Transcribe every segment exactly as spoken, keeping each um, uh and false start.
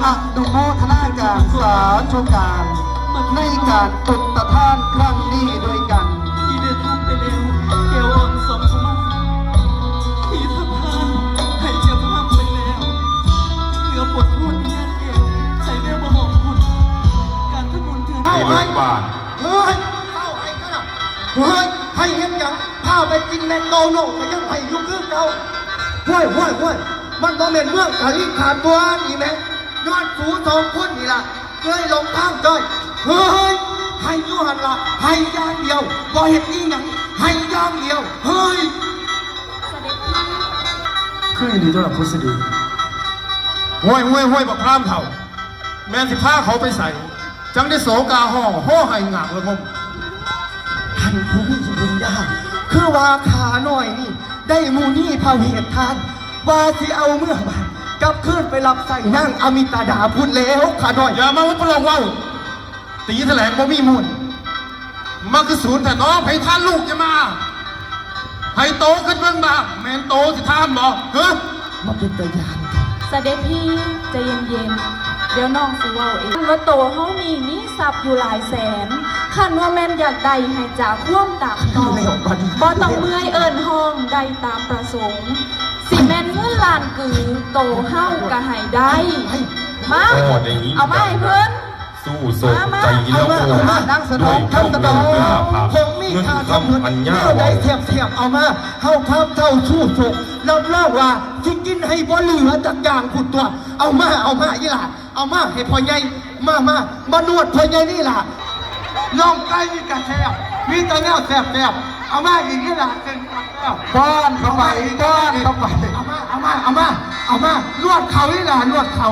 อนุโมทนาการสาธุการในการปุตตะทานครั้งนี้ด้วยกัน ที่ได้ทำไปแล้ว แก้วอ่อนสองกุมาร ที่ทำทานให้เจ้าภาพไปแล้ว เหลือผลโทษที่ญาติแก้ว ใส่แม่บ่บอกผล การทำบุญเทื่อ เฮ้ย เฮ้ย เฮ้ย เฮ้ย ให้เฮ็ดหยัง พาไปกินแมคโดนัลด์ก็ยังให้อยู่คือเก่า ห้วย ห้วย ห้วย มันบ่แม่นเมืองกาลิงขาตัวนี่แหม ย้อนสูสองคนนี่ล่ะ เลยหลงทางจ้อย เฮ้ย ให้อยู่หั่นล่ะ ให้อย่างเดียว บ่เฮ็ดอีหยัง ให้อย่างเดียว เฮ้ย คืออีหลีตัวละพุทธดี ห้วย ห้วย ห้วย บักพรามเฒ่า แม่นสิพาเขาไปใส จังได้โศกาฮ้อง ฮ้อไห้งากระงม ท่านผู้มีบุญญา คือว่าข้าน้อยนี่ ได้มุนีพระเวททาน ว่าสิเอาเมือบ้าน กลับคืนไปรับใส่นางอมิตาดาพุทธแล้วข้าน้อย อย่ามาว่าพวกเราเว้า ตีแถลงบ่มีมูล มาคือศูนย์แท้น้อง ไผทานลูกอย่ามา ไผโตขึ้นเบิ่งบ้าง แม่นโตสิทานบ่ เฮ้อ มาเป็นตาย่าน เสด็จพี่ใจเย็นๆ เดี๋ยวน้องสิเว้าเอง ว่าโตเฮานี่มีทรัพย์อยู่หลายแสน คันว่าแม่นอยากได้ให้จากความตามต้อง คือแล้วบัดนี้ บ่ต้องเมื่อยเอิ้นฮ้องได้ตามประสงค์ สิแม่นเงินล้านกือโตเฮาก็ให้ได้ มา โอ้ ได้ยิน เอามาให้เพิ่น สู้โศก มามา ใจแล้ว เอามา โอ้ เอามา นางสนอง ด้วย คำสนอง เงินคำ คงมีค่าคำ เงินคำอันยาก แนวใดแซ่บๆ เอามา เฮาพร้อมเท่าสู้โศก รับรองว่าสิกินให้บ่เหลือจักอย่างพุ้นตั๊ว เอามา เอามา อีหล่า เอามาให้พ่อใหญ่ มา มา มานวดพ่อใหญ่นี่ล่ะ น่องไก่นี่กะแซ่บ มีแต่แนวแซ่บๆ เอามาอีกนี่ล่ะ เส้นกะแซ่บ ป้อนเข้าไป ป้อนเข้าไป เอามา เอามา เอามา เอามา นวดเข่านี่ล่ะ นวดเข่า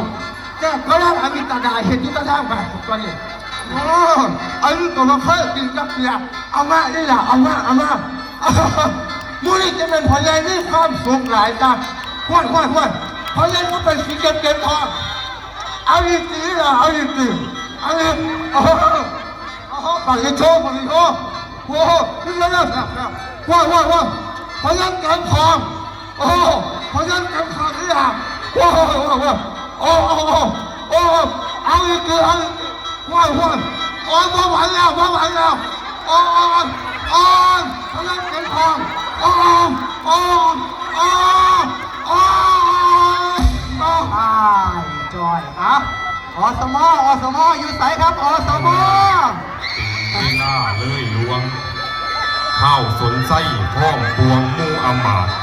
แต่ก็ยังอมิตรดาเห็นอยู่ตะล่างบาดตัวนี้ โอ้ อันนี้ก็บ่เคยกินจักเทื่อ เอามานี่ล่ะ เอามา เอามา มื้อนี้จะเป็นพ่อใหญ่มีความสุขหลายจ้ะ ห้วย ห้วย ห้วย พ่อใหญ่ก็เป็นสีเก็บเก็บทอง เอาอีกทีล่ะ เอาอีกที เอาอีก โอ้โห โอ้โห ปากอีโชว์ ปากอีโชว์ โอ้โห นี่แล้วนะ ว้าว ว้าว ว้าว พ่อใหญ่เก็บทอง โอ้โห พ่อใหญ่เก็บทองนี่ล่ะ โอ้โห โอ้โห โอ้โห โอ้โห เอาอีกที เอาอีกที ห้วย ห้วย โอ้ย บ่ไหวแล้ว บ่ไหวแล้ว โอ้ย โอ้ย โอ้ย พลังเกินพอง โอ้ย โอ้ย โอ้ย โอ้ย โอ้ย อ้าย จอย อ่ะ อสม อสม อยู่ไสครับ อสม เป็นเวลาเลยหลวง ท้าวสนไส้พร้อมปวงหมู่อำมาตย์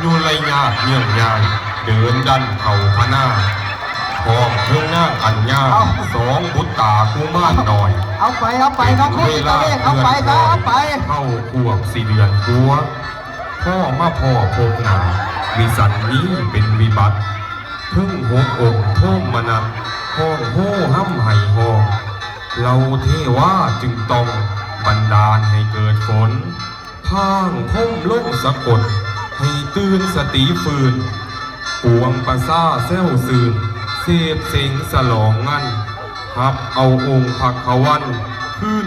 อยู่ไล่ญาติเยื่องยาย เดินดันเข้าพนา พร้อมเทิงนางอัญญา เอ้า สองบุตรตากุมารน้อย เอาไป เอาไป น้องคุณ เป็นเวลา ตะเลข เอาไป เดือน ครับ เอาไป เข้าขวบสี่เดือนกว่า พ่อมาพ่อพบหน้า วิสันนี้เป็นวิบัติ เทิงหกองค์โทมนัส ฮ้องโฮฮ่ำไห้ฮ้อง เหล่าเทวาจึงต้องบันดาลให้เกิดฝน พางพรมลงสะกด ให้ตื่นสติฟื้น ปวงประชาแซวซื่น เสพเสงสลองงัน ฮับเอาองค์พระขวัน คืน